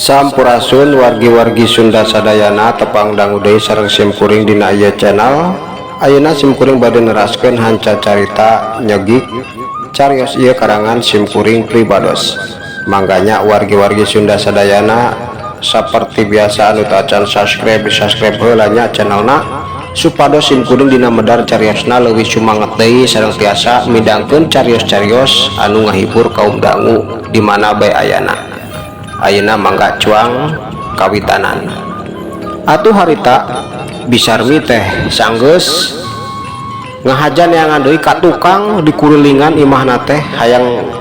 Sampurasun wargi-wargi Sunda sadayana, tepang dangu deui sareng simkuring dina ieu channel. Ayeuna simkuring bade neraskeun hanca carita nyegik carios ieu karangan simkuring pribados. Mangga nya, wargi-wargi Sunda sadayana, seperti biasa anu tacan subscribe, subscribe heula nya channelna, supados simkuring dina medar cariosna leuwih sumanget deui sareng tiasa midangkeun carios-carios anu ngahibur kaum dangu di mana bae ayana. Ayeuna mangga cuang kawitanan. Atuh harita Bi Sarmi teh sanggeus ngahaja neangan deui ka tukang di kurilingan imahna teh, hayang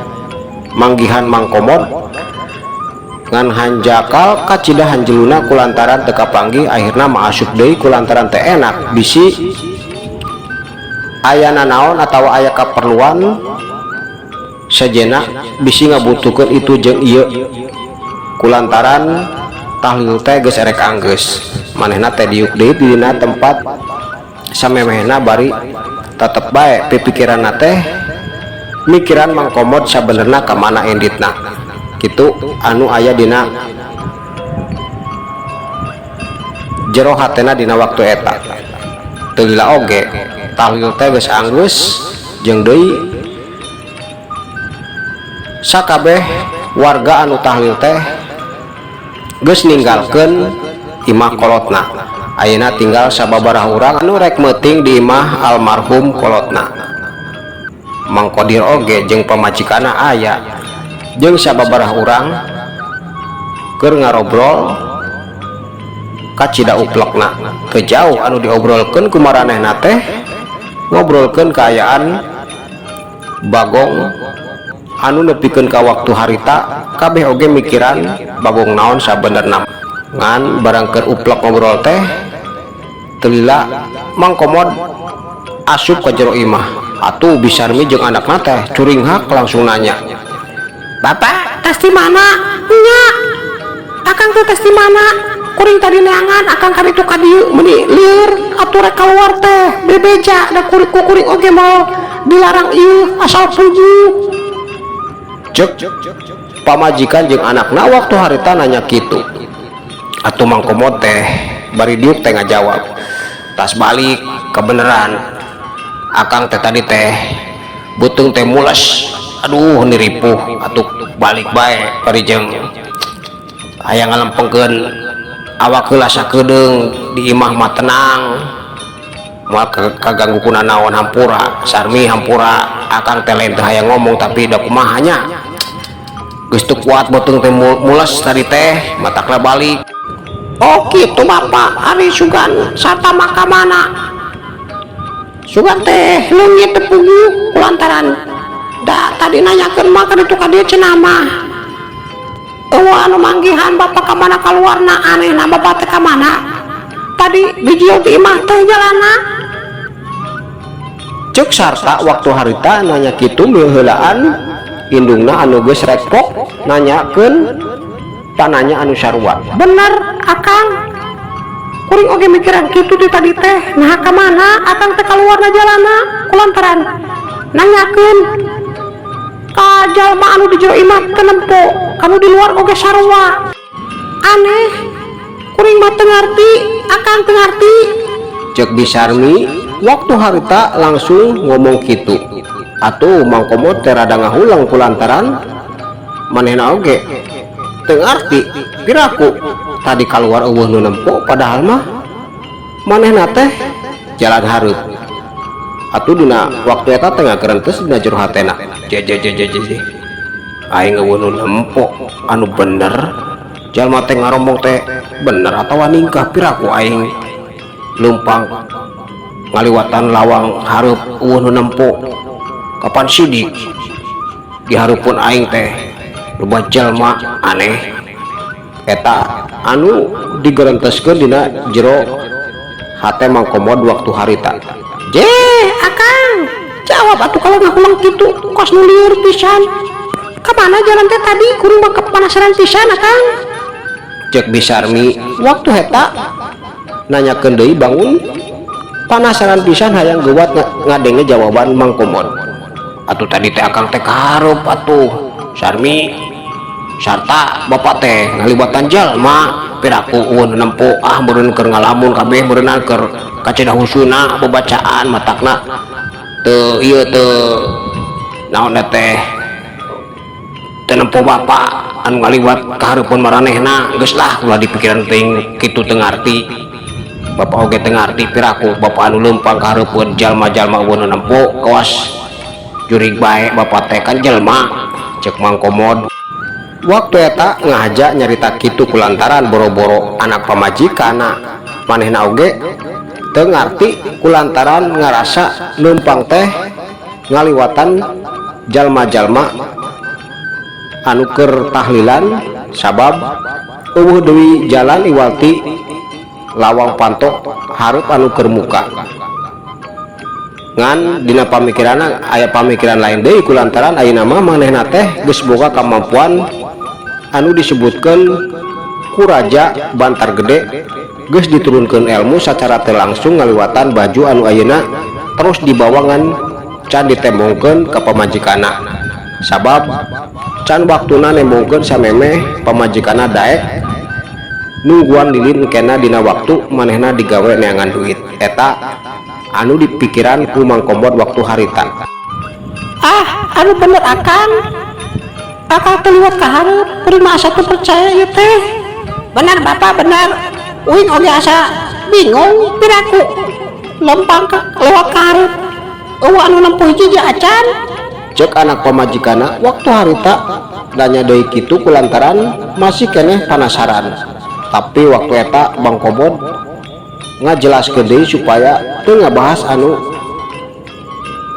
manggihan Mang Komod, ngan hanjakal kacida hanjeluna kulantaran teu kapanggih. Akhirna mah asup deui kulantaran teu enak bisi aya nanaon atau aya kaperluan sejenak, bisi ngabutuhkeun itu jeung ieu. Kulantaran tahlil teh geus erek anggeus, manehna teh diuk deui dina tempat samemehna, bari tetep bae pipikiranna teh mikiran Mang Komod sabenerna ka mana inditna kitu, anu aya dina jero hatena dina waktu eta. Teu lila oge tahlil teh geus anggeus, jeung deui sakabeh warga anu tahlil teh geus ninggalkeun imah kolotna. Ayeuna tinggal sababaraha urang anu rek meuting di imah almarhum kolotna. Mang Kodir oge jeung pamajikanna aya, jeung sababaraha urang keur ngarobrol kacida uplekna. Teu jauh anu diobrolkeun ku maranehna teh ngobrolkeun kaayaan Bagong anu nepikeun ka waktu harita kabeh oge mikiran Bagong naon sabenerna. Ngan barang keur uplek ngobrol teh, teu lila Mang Komod asup ka jero imah. Atuh Bi Sarmi jeung anakna teh curinghak langsung nanya, "Bapak tas di mana nya? Akang teh tas di mana? Kuring tadi neangan akang ka ditu ka dieu meuni lieur. Atuh rek keluar teh bebeja da kuring, ku kuring oge mau dilarang ieu asal puguh." Cek pamajikan jeung anakna waktu harita nanya kitu. Atuh Mang Komod teh bari diuk teh ngajawab, "Tas balik kebeneran akang teh, tadi teh beuteung teh mules, aduh, niripuh, atuh balik bae, bari jeung hayang ngalempengkeun awak heula sakedeung. Di imah mah tenang, moal kaganggu kuna naon. Hampura, Sarmi, hampura, akang teh lain teu hayang ngomong, tapi da kumaha nya, geus teu kuat beuteung teh mules tadi teh, matakna balik." "Oh gitu, Bapak. Ari sugan sarta mah ka mana? Sugan teh leungit teu puguh, kulantaran da tadi nanyakeun mah ka ditu ka dieu cenah mah euweuh anu manggihan Bapak ka mana kaluarna. Anehna, Bapak teh ka mana tadi? Dijieun ti imah teh jalana." Cek sarta waktu harita nanya kitu miheulaan indungna anu geus rekpok nanyakeun pananya anu sarua. "Bener, Akang, kuring oge mikiran kitu di tadi teh, nah ka mana akang teh kaluarna jalana, kulantaran nanyakeun ka jalma anu di jero imah teu nempo, kanu di luar oge sarua. Aneh, kuring mah teu ngarti, Akang, teu ngarti." Cek Bi Sarmi. Waktu harita langsung ngomong kitu, atuh Mang Komod teh rada ngahulang kulantaran manehna oge teu ngarti piraku tadi kaluar euweuh nu nempo, padahal mah manehna teh jalan hareup. Atuh dina waktu eta teh ngagerentes dina jero hatena, je je je je je, aing euweuh nu nempo, anu bener jalma teh ngarombong teh bener atawa ningkah? Piraku aing leumpang ngaliwatan lawang hareup euweuh nu nempo? Kapan sidik di hareupeun aing teh loba jalma aneh? Eta anu digerenteskeun dina jero hate Mang Komod waktu harita. Je, Akang, jawab atuh, kalau ngahulang kitu kos nu lieur pisan. Kamana jalan teh tadi? Kuring mah penasaran pisan, Akang, cek Bi Sarmi. Waktu eta nanyakeun deui, bangun panasaran pisan hayang geuwat ngadenge jawaban Mang Komod. Atuh tadi teh Akang teh kahareup atuh, Sarmi, sarta bapak teh ngaliwatan jalma, piraku euweuh nu nempo? Ah, meureun keur ngalamun kabeh, meureunna keur kacida husuna babacaan, matakna teu ieu, teu naon teh, teu nempo bapak anu ngaliwat ka hareupeun maranehna. Geus lah, ulah dipikiran teuing kitu, teu ngarti bapak oge, teu ngarti piraku bapak anu leumpang ka hareupeun jalma-jalma euweuh nu nempo, kawas jurig bae bapak teh kan jelma, cek Mang Komod. Waktu eta ngahaja nyarita kitu kulantaran boro-boro anak pamajikanna, manehna oge teu ngarti kulantaran ngarasa leumpang teh ngaliwatan jalma-jalma anu keur tahlilan, sabab euweuh deui jalan iwal ti lawang panto hareup anu keur muka. Ngan dina pamikiranna aya pamikiran lain deui, kulantaran ayeuna mah manehna teh geus boga kamampuan anu disebutkeun ku Raja Bantar Gede, geus diturunkeun ilmu secara teu langsung ngaliwatan baju anu ayeuna terus dibawa ngan can ditembongkeun ka pamajikanna, sabab can waktuna nembongkeun samemeh pamajikanna daek nungguan lilin kena dina waktu manehna digawe neangan duit. Eta anu dipikiran ku Mang Komod waktu harita. Ah, anu bener, Akang. Akang teh liwat ka hareup, kuring mah asa teu percaya ieu teh. Bener, Bapak, bener. Uing oge asa bingung, piraku lempang ka lewat ka hareup euweuh anu nempo hiji ge acan. Cek anak pamajikanna. Waktu harita nanya deui kitu kulantaran masih keneh penasaran, tapi waktu eta Mang Komod ngajelaskeun deui supaya teu ngabahas anu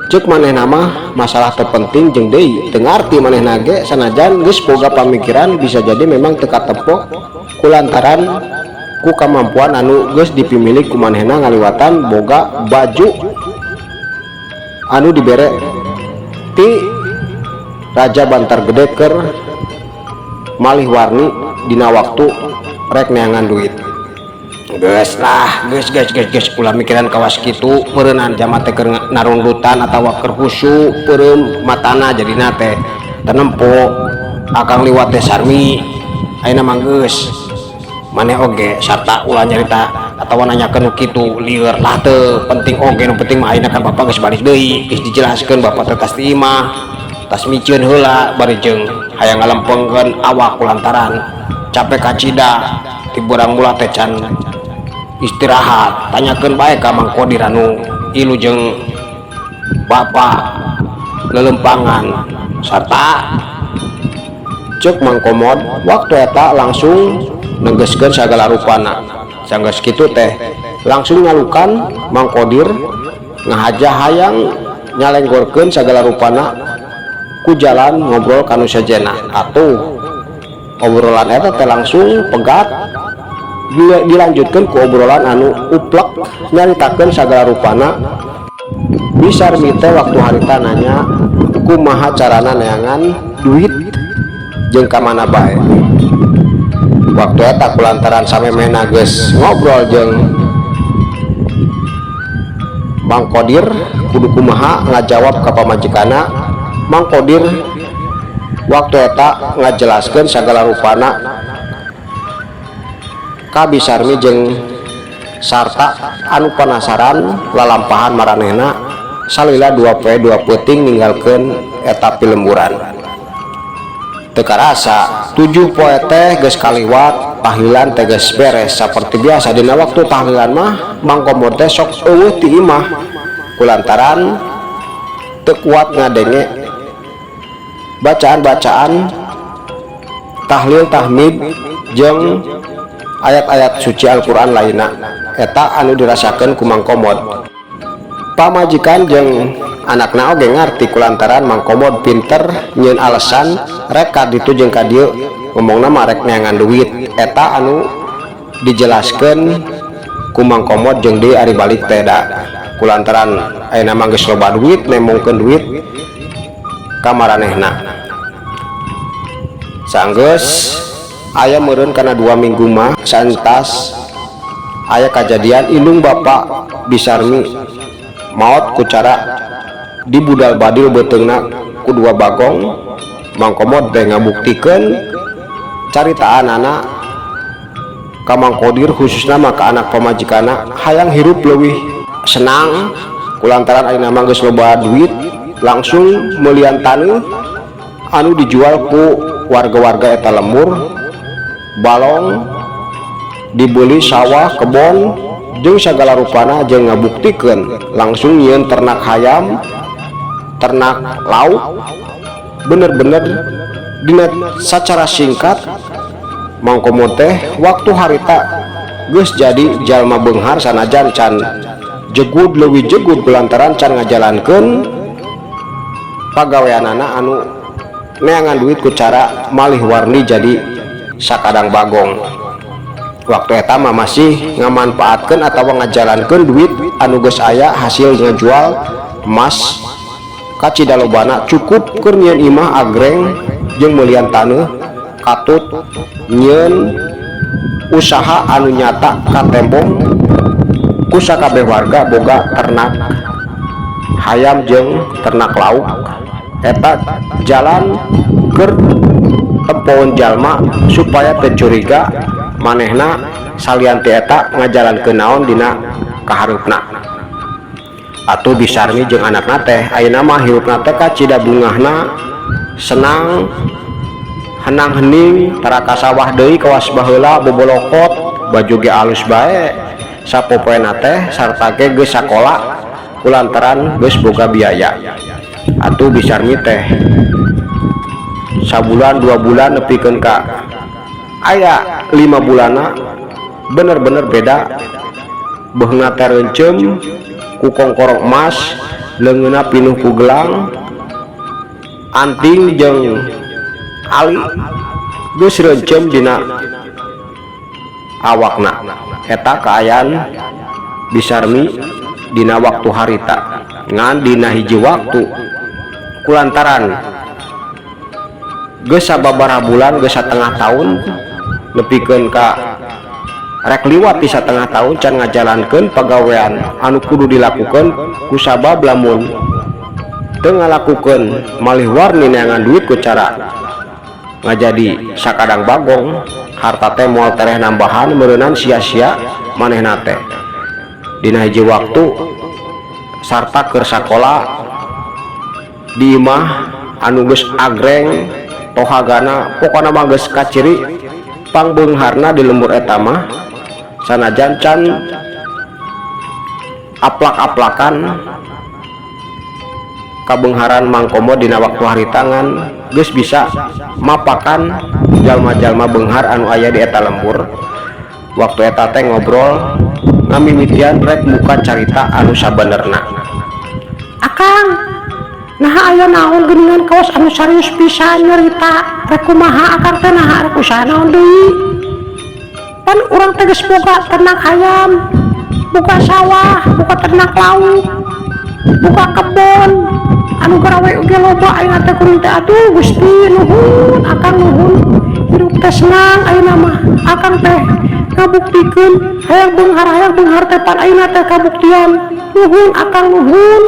cek manehna mah masalah terpenting jeung deui teu ngarti manehna ge. Sanajan geus boga pamikiran, bisa jadi memang teu katempo kulantaran ku kamampuan anu geus dipimilik ku manehna ngaliwatan boga baju anu dibere ti Raja Bantar Gede keur malih warni dina waktu rek neangan duit. Geus lah, geus geus geus geus, ulah mikiran kawas kitu, meureunnan jalma teh keur narungdutan atawa keur husu peureum matana, jadina teh teu nempo Akang liwat teh, Sarmi. Ayeuna mah geus, maneh oge sarta ulah nyarita atawa nanyakeun nu kitu, lieur lah, teu penting oge. Nu penting mah ayeuna kan bapak geus balik deui, geus dijelaskeun bapak teh tas di imah, tas miceun heula bari jeung hayang ngalempengkeun awak kulantaran capek kacida ti beurang mula teh can istirahat. Tanyakeun bae ka Mang Kodir anu ilu jeung bapak lelempangan sarta, cek Mang Komod. Waktu eta langsung nenggeskeun sagala rupana. Sanggeus kitu teh langsung nyalukan Mang Kodir ngahaja hayang nyalenggorkeun sagala rupana ku jalan ngobrol kanu sejenna. Atuh obrolan eta teh langsung pegat dilanjutkan ku obrolan anu uplek nyaritakeun sagala rupana. Bi Sarmi teh waktu harita nanya kumaha carana neangan duit jeung ka mana bae. Waktu eta kulantaran samemehna geus ngobrol jeung Mang Kodir kudu kumaha ngajawab ka pamajikanna, Mang Kodir waktu eta ngajelaskeun sagala rupana ka Bi Sarmi jeung Sarta anu penasaran lalampahan maranehna salila 2 poe 2 peuting ninggalkeun eta pilemburan. Teu karasa 7 poe teh geus kaliwat, tahlilan teh geus beres. Saperti biasa dina waktu tahlilan mah Mang Komod teh sok euweuh ti imah kulantaran teu kuat ngadenge bacaan-bacaan tahlil, tahmid, jeung ayat-ayat suci Al-Qur'an lainna. Eta anu dirasakeun ku Mang Komod. Pamajikan jeung anakna oge ngarti kulantaran Mang Komod pinter nyieun alasan rek ka ditu jeung ka dieu, ngomongna mah rek neangan duit. Eta anu dijelaskeun ku Mang Komod jeung deui ari balik teh da kulantaran ayeuna mah geus loba duit, nembongkeun duit ka maranehna. Sanggeus aya meureun kana 2 minggu mah, saentas aya kajadian indung bapa Bi Sarmi maot ku cara dibudal badil beuteungna ku dua bagong. Mang Komod teh ngabuktikeun caritaanana ka Mang Kodir, khususna mah ka anak pamajikanna, hayang hirup leuwih senang kulantaran ayeuna mah geus loba duit. Langsung meulian taneuh anu dijual ku warga-warga eta lembur, balong dibeli, sawah, kebon, jeung sagala rupana, jeung ngabuktikeun langsung nyieun ternak hayam, ternak lauk. Bener-bener dina sacara singkat Mang Komod teh waktu harita geus jadi jalma beunghar, sanajan can jegud, leuwih jegud kulantaran can ngajalankeun pagaweanana anu neangan duit ku cara malih warni jadi sakadang bagong. Waktu eta mah masih ngamanfaatkeun atau ngajalankeun duit anu geus aya hasil ngajual emas kacida lobana, cukup keur nyieun imah agreng jeung meulian taneuh, katut nyieun usaha anu nyata katembong ku sakabeh warga boga ternak hayam jeung ternak lauk. Eta jalan keur tempoeun jalma supaya teu curiga manehna salian ti eta ngajalankeun naon dina kahareupna. Atuh Bi Sarmi jeung anakna teh ayeuna mah hirupna teh kacida bungahna, senang, henang hening, tara ka sawah deui kawas baheula bobolokot, baju ge alus bae sapopoena teh, sarta ge geus sakola kulantaran geus boga biaya. Atuh Bi Sarmi teh sabulan 2 bulan nepikeun ka aya 5 bulanna bener-bener beda. Beungeutna teh reuncem ku kongkorong emas, leungeunna pinuh ku gelang, anting, jeung ali geus reuncem dina awakna. Eta kaayaan Bi Sarmi dina waktu harita. Ngan dina hiji waktu, kulantaran geus sababaraha bulan, geus satengah tahun nepikeun ka rek liwat di satengah tahun can ngajalankeun pagawean anu kudu dilakukan, kusabab lamun teu ngalakukeun malih warni neangan duit ku cara ngajadi sakadang bagong, harta teh moal tereh nambahan, meureunan sia-sia manehna teh. Dina hiji waktu sarta keur sakola di imah anu geus agreng tohagana, pokona mah geus kaciri pangbeungharna di lembur eta mah, sanajan can aplak-aplakan kabeungharan Mang Komod dina waktu harita, ngan geus bisa mapakan jalma-jalma beunghar anu aya di eta lembur. Waktu eta teh ngobrol ngamimitian rek muka carita anu sabenerna. Akang, nah aya naon geuningan kawas anu serius pisan nyarita? Rek kumaha akang teh? Naha rek usaha naon deui? Pan urang teh geus boga ternak ayam, boga sawah, boga ternak lauk, boga kebon, anu garawe oge loba ayeuna teh kuring teh. Aduh Gusti, nuhun akang, nuhun. Hirup teh senang ayeuna mah. Akang teh ngabuktikeun hayang beunghar teh pan ayeuna teh kabuktian. Nuhun akang, nuhun.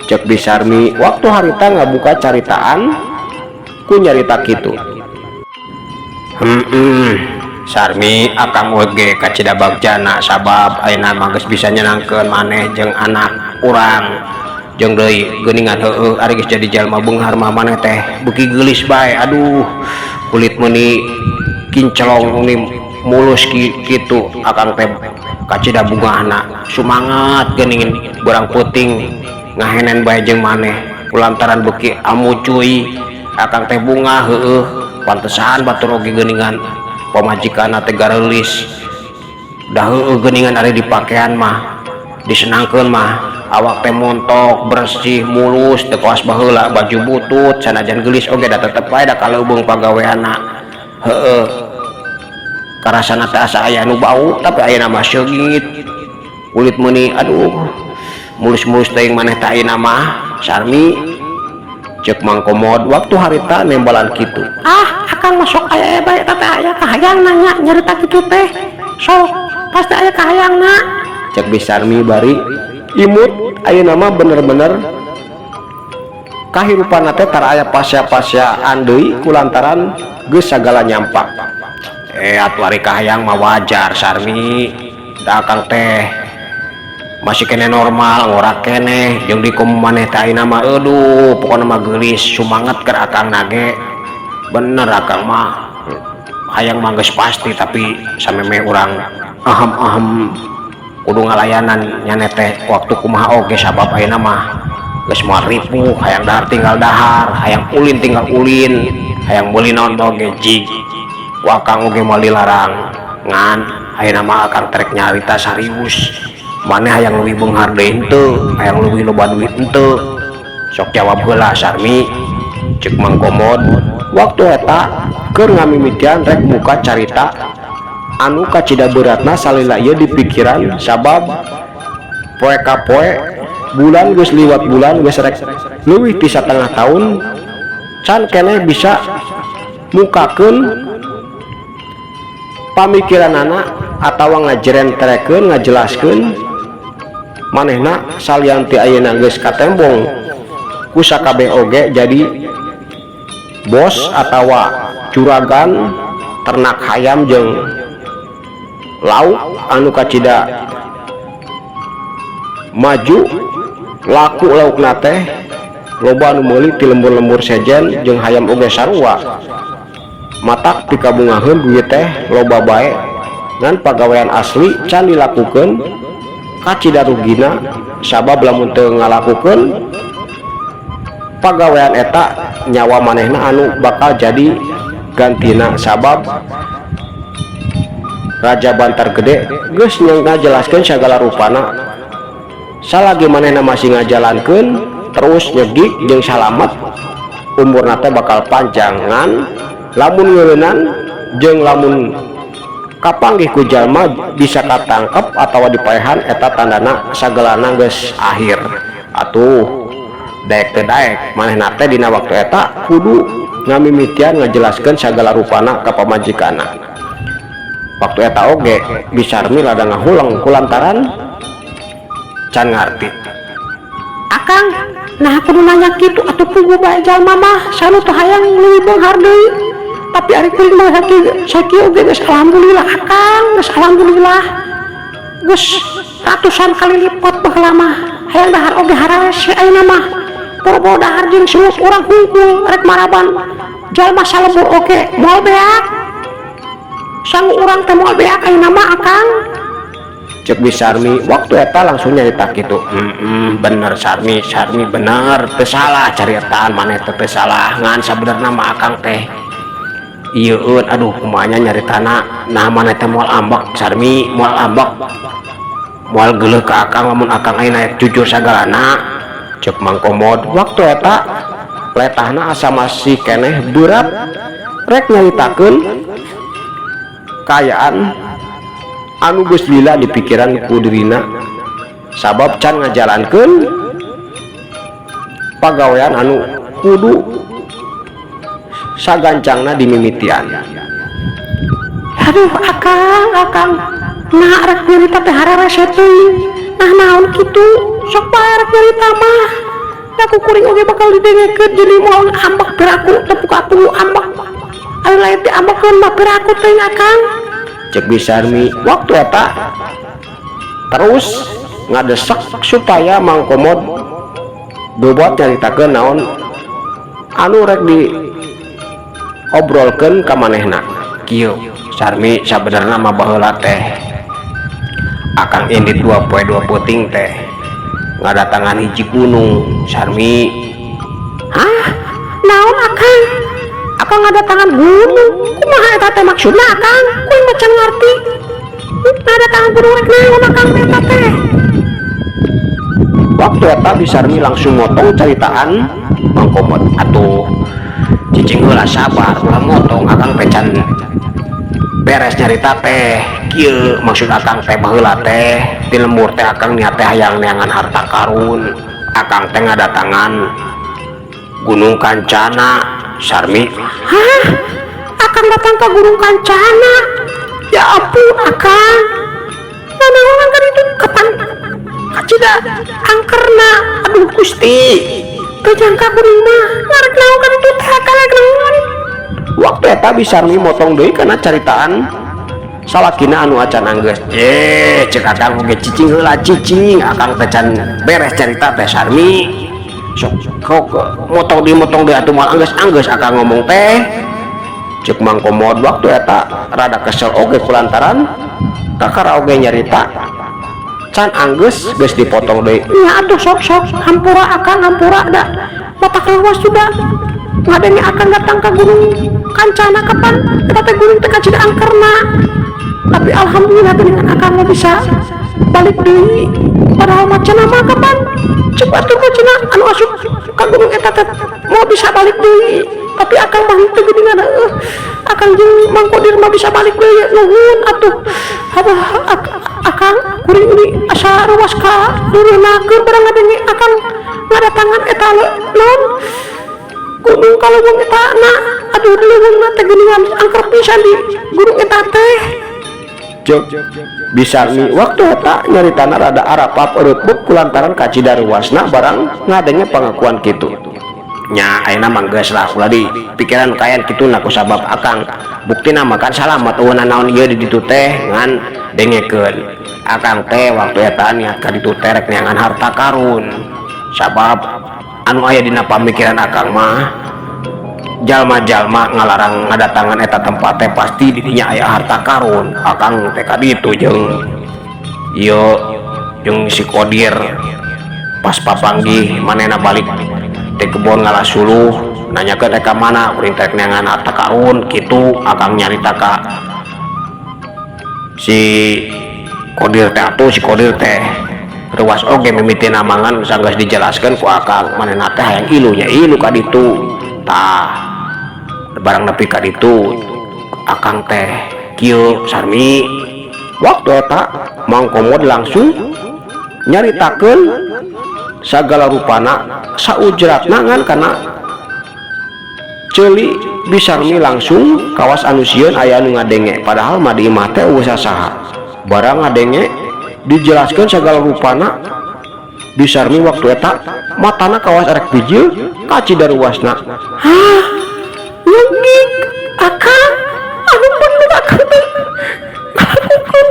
Cek Bi Sarmi waktu harita ngabuka caritaan ku nyarita kitu. Sarmi, akang oge kacida bagjana sabab ayeuna mah geus bisa nyenangkeun maneh jeung anak urang. Jeung deui geuningan, heueuh, ari geus jadi jalma beunghar mah maneh teh beuki geulis bae. Aduh, kulit meuni kinclong, meuni mulus kitu. Akang teh kacida bungahna, sumangat geuning beurang peuting ngahenen bae jeung maneh kulantaran beuki amucuy. Akang teh bungah, heueuh. Pantesan batur oge geuningan pamajikanna teh gareulis dah. Heueuh, geuningan ari dipakean mah, disenangkeun mah, awak teh montok, bersih, mulus, teu kawas baheula baju butut. Sanajan geulis oge da tetep bae da kaleubeung pagaweanna. Heueuh, karasana teh asa aya nu bau, tapi ayeuna mah seungit, kulit meuni, aduh, mulus-mulus teuing maneh teh ayeuna mah, Sarmi, cek Mang Komod waktu harita nembalan kitu. Ah, akang masuk aya bae eta teh, aya kahayang nanya nyarita kitu teh. Sok pasti aya kahayangna. Cek Bi Sarmi bari imut. Ayeuna mah bener-bener kahirupan teh tara aya pasea-paseaan deui kulantaran geus sagala nyampak. Eh, atuh ari kahayang mah wajar, Sarmi, da akang teh masih keneh normal, ngora keneh. Jeung di komo maneh teh ayeuna mah, aduh, pokona mah geulis, sumanget keur akang nage. Bener, akang mah hayang mah geus pasti, tapi samemeh urang ahem-ahem kudu ngalayanan nyane teh waktu kumaha oge, sabab ayeuna mah geus moal ripuh. Hayang dahar tinggal dahar, hayang ulin tinggal ulin, hayang meuli naon oge jig ku akang oge moal dilarang. Ngan ayeuna mah akang terek nyarita serius. Maneh hayang leuwih beunghar deui henteu? Hayang leuwih loba duit henteu? Sok jawab heula, Sarmi, cek Mang Komod waktu eta keur ngamimitian rek muka carita anu kacida beratna salila ieu di pikiran, sabab poe ka poe, bulan geus liwat bulan, geus rek leuwih ti satengah tahun can keneh bisa mukakeun pamikiranana atawa ngajerentrekeun, ngajelaskeun manehna. Salian ti ayeuna geus katembong ku sakabeh oge jadi bos atawa juragan ternak hayam jeung lauk anu kacida maju laku laukna teh, loba anu meuli ti lembur-lembur sejen, jeung hayam oge sarua. Matak pikabungaheun duit teh loba bae, ngan pagawean asli can dilakukeun, kacida rugina, sabab lamun teu ngalakukeun pagawean eta nyawa manehna anu bakal jadi gantina, sabab Raja Bantar Gede geus ngajelaskeun sagala rupana. Salagi manehna masih ngajalankeun terus nyegik jeung salamet, umurna teh bakal panjang. Ngan lamun ngeuleunan jeung lamun kapanggih ku jalma bisa katangkep atawa dipaehan, eta tandana sagalana geus akhir. Atuh daek teu daek manehna teh dina waktu eta kudu ngamimitian ngajelaskeun sagala rupana ka pamajikanna. Waktu eta oge Bi Sarmi rada ngahuleng kulantaran can ngarti. Akang, nah kudu nanya kitu atuh. Puguh bae jalma mah sanu teu hayang leuwih beunghar deui. Tapi ari kuring mah sakieu sakieu oge geus alhamdulillah, akang, geus alhamdulillah. Geus ratusan kali lipat baheula mah. Hayang dahar oge hararese ayeuna mah. Boro-boro dahar jeung semut urang hungkul, rek maraban jalma salembur oge moal beak. Sangu urang teh moal beak ayeuna mah, akang. Cek Bi Sarmi waktu eta langsung nyarita kitu. Bener, Sarmi, Sarmi bener, teu salah caritaan maneh teh, teu salah. Ngan sabenerna mah akang teh ieueun, aduh, kumaha nya nyaritana? Nah, maneh teh moal ambek, Sarmi, moal ambek, moal geuleuh ka akang lamun akang ayeuna jujur sagalana? Cek Mang Komod waktu eta letahna asa masih keneh berat rek nyaritakeun kaayaan anu geus lila di pikiran ku dirina, sabab can ngajalankeun pagawean anu kudu sagancangna dimimitian. Aduh, akang, akang. Nah, rek nyarita teh hararese teuing. Nah, naon kitu? Sok bae rek nyarita mah. Da ku kuring oge bakal didengekeun, jadi moal ambek piraku teu buka tunggu ambek. Ari lain diambekeun mah piraku teuing, akang. Cek Bi Sarmi waktu eta terus ngadesek supaya Mang Komod bobot nyaritakeun naon anu rek di obrolkeun ka manehna. Kieu, Sarmi, sabenerna mah baheula teh Akang indit 2 poe 2 peuting teh ngadatangan hiji gunung, Sarmi. Hah? Naon, Akang? Akang ngadatangan gunung? Kumaha eta teh maksudna, Akang? Kuring mah can ngarti. Ngadatangan gunung rek naon Akang eta teh? Waktu eta Bi Sarmi langsung motong caritaan Mang Komod. Atuh, cicing heula, sabar, ulah motong, Akang teh can beres nyarita teh. Kieu maksud Akang teh, baheula teh di lembur teh Akang niat teh hayang neangan harta karun. Akang teh ngadatangan Gunung Kancana, Sarmi. Hah? Akang datang ke Gunung Kancana? Ya ampun, Akang. Nanaonan kan itu kapan kacida angkerna. Aduh Gusti. Teu nyangka kuring mah. Ngarek naon kan itu teh, Akang, rek naon? Waktu eta Bi Sarmi motong deui kana caritaan salakina anu acan anggeus. Eh, cek Akang oge, cicing heula, cicing, Akang teh can beres carita teh, Sarmi. Sok kok motong di motong deui atuh, moal anggeus-anggeus Akang ngomong teh. Cek Mang Komod waktu eta rada kesel oge kulantaran kakara oge nyarita can anggeus geus dipotong deui. Ya aduh, sok sok hampura, Akang, hampura da bapak lewas sudah ngadenge Akang datang ke Gunung Kancana. Kapan eta teh gunung teh kacida angkerna, tapi alhamdulillah dengan Akang mah bisa balik deui. Padahal mah cenah mah kapan cek batur mah cenah anu asup ka gunung eta teh moal bisa balik deui, tapi Akang mah henteu geuningan, heueuh, Akang jeung Mang Kodir mah bisa balik deui. Nuhun atuh. Aduh, Akang, kuring ini asa ruas ka leureunnakeun barang ngadenge Akang ngadatangan eta naon gunung kaleuweung eta na. Aduh, leuweungna teh geuningan angker pisan di gunung eta teh. Cek Bi Sarmi waktu eta nyaritana rada arapap eureutbeuk kulantaran kacida ruasna barang ngadenge pengakuan kitu. Nya, ayeuna mah geus lah, ulah di pikiran kayan kitu na, kusabab Akang buktina mah kan salamet, euweuh naon ieu di ditu teh. Ngan dengekeun, Akang teh waktu eta niat ka ditu teh rek neangan harta karun, sabab anu aya dina pamikiran Akang mah jalma-jalma ngalarang ngadatangan eta tempat teh pasti didinya aya harta karun. Akang teh ka ditu jeung ieu, jeung si Kodir. Pas papanggih manehna balik ti kebon ngala suluh, nanyakeun rek ka mana, kuring teh rek neangan harta karun. Kitu Akang nyarita ka si Kodir teh. Atuh si Kodir teh ruas oge mimitina mangan sanggeus dijelaskeun ku Akang. Manehna teh hayang ilu nya, ilu ka ditu. Tah, barang nepi ka ditu Akang teh kieu, Sarmi. Waktu eta Mang Komod langsung nyaritakeun sagala rupana saujratna, ngan kana ceuli Bi Sarmi langsung kawas anu sieun aya anu ngadenge, padahal mah di imah teh euweuh sasaha. Barang ngadenge dijelaskeun sagala rupana, Bi Sarmi waktu eta matana kawas arek bijil kacida ruasna. Hah? Nyegik, Akang? Anu bener Akang teh ngalakukeun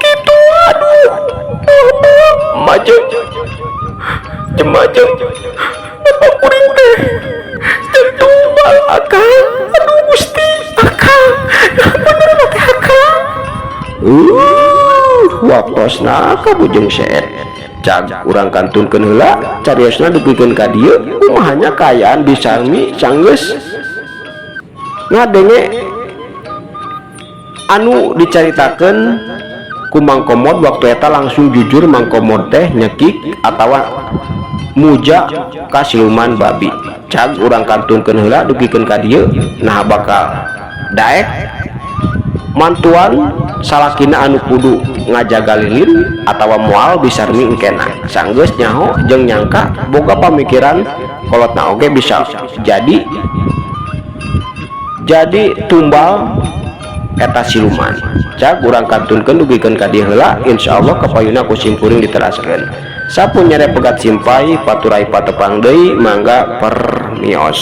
kitu? Aduh. Majeng jemajeng bapak kuring teh jadi tumbal, Akang. Aduh Gusti, Akang. Bener teh, Akang? Waktosna kabujeng seet. Cag urang kantunkeun heula cariosna dugikeun ka dieu. Kumaha nya kaayaan Bi Sarmi sanggeus ngadenge anu dicaritakeun ku Mang Komod? Waktu eta langsung jujur Mang Komod teh nyekik atawa muja ka siluman babi. Cag urang kantunkeun heula dugikeun ka dieu. Nah, bakal daek mantuan salakina anu kudu ngajaga lilin atawa moal? Bi Sarmi engkena sanggeus nyaho jeung nyangka boga pamikiran kolotna oge bisa jadi tumbal eta siluman. Cag urang kantunkeun dugikeun ka dieu heula. Insyaallah kapayuna ku simkuring diteraskeun. Sampun nyere pegat simpay paturai patepang deui, mangga permios.